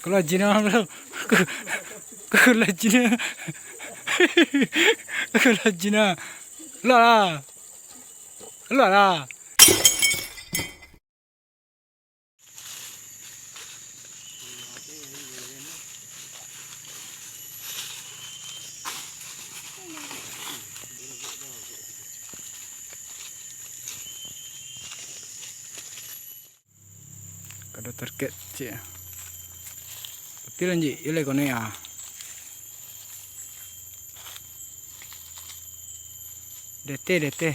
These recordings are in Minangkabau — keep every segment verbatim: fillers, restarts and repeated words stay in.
Kalau jina, bro. Kalau jina. Kalau jina. Lah lah. Lah lah. Kada target, cik. Tapi lanjut, iyo lai kono ya. Deteh, deteh.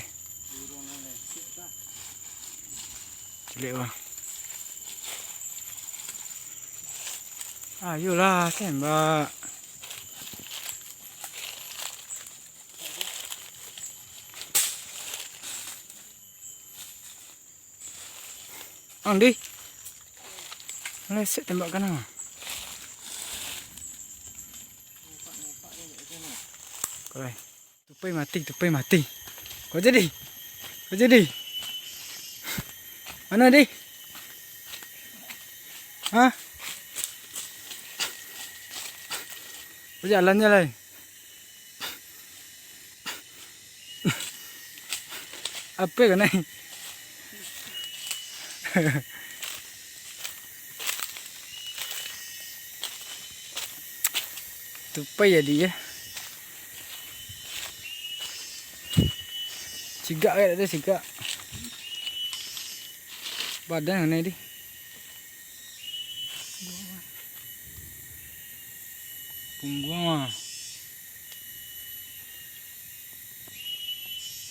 Cilik, wah. Ayolah, tembak. Ang di. Meleset tembak kanan. Kalai. Tupai mati, tupai mati. Kau jadi. Kau jadi. Mana di? Hah? Kau jalan je lai. Apa ka nai? Tupai jadi ya. Sigak ka dak tu, sigak. Badan ka nai di. Pungguang ah.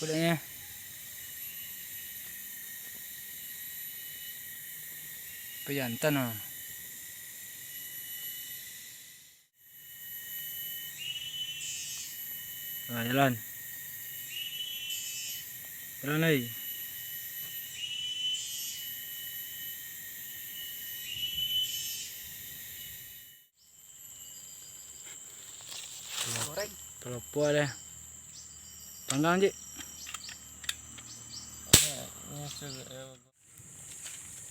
Pedaknya. Pajantan ah. Nah, jalan. Jalan lai. Goreng. Talapua deh. Panggang, Cik.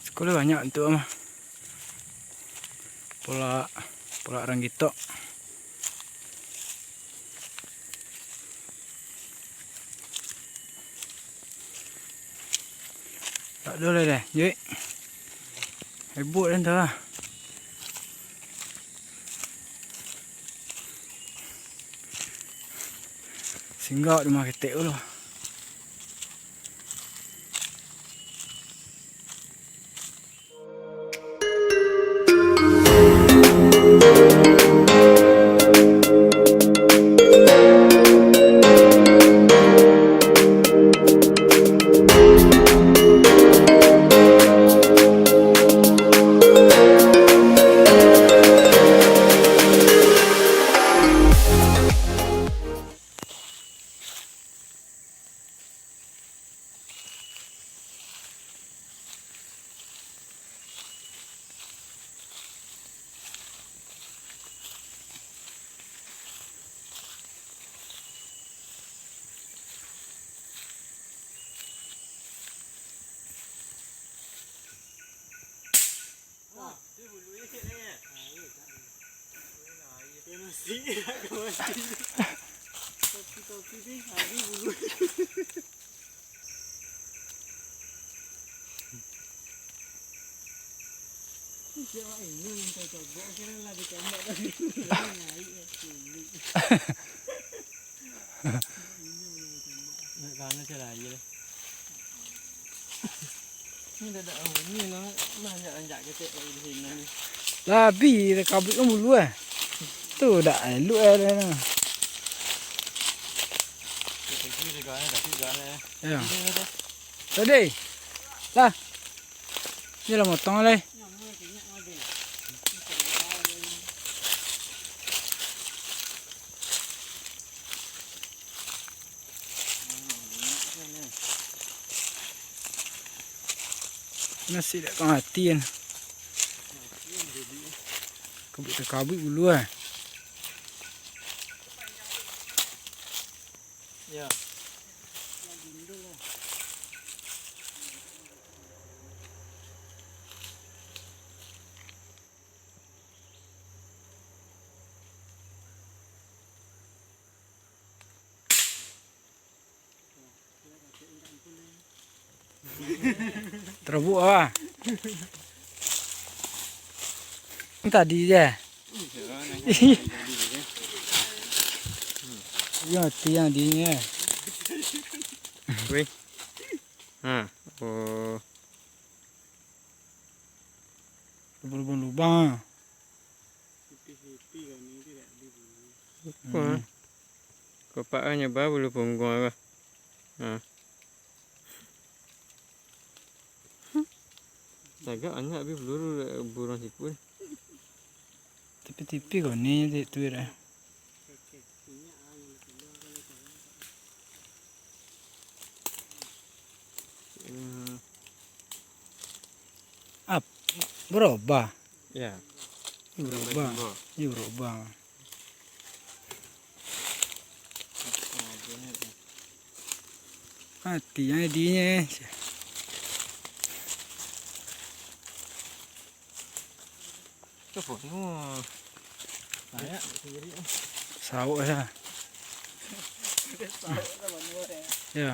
Sekolah banyak tu mah. Polak, polak ranggitok. Tak ada lah dah, Jui. Heboh dah entah lah. Singgah di rumah ketek tu lah. Labi, kabuik kan bulu eh. Tu dak elok eh dah. Ya. Tadi. Lah. Ni lah motong lai. Nasi dak ka mati kan. Kabuik-kabuik bulu ah. Ya. Terobok apa? Tadi je. Iyo, mati yang dinyo. Weh. Ha. Oh. Lubang-lubang. Apa? Hmm. Kopak ah nyaba bulu pungguang ah. Ha. Tagak banyak abih peluru buruang siput. Tipi-tipi kau ni, tu dah. Hmm. Ap, berubah. Ya. Berubah. Berubah. Ya, berubah. Mati yang dinyo. Sauk ya. Ya.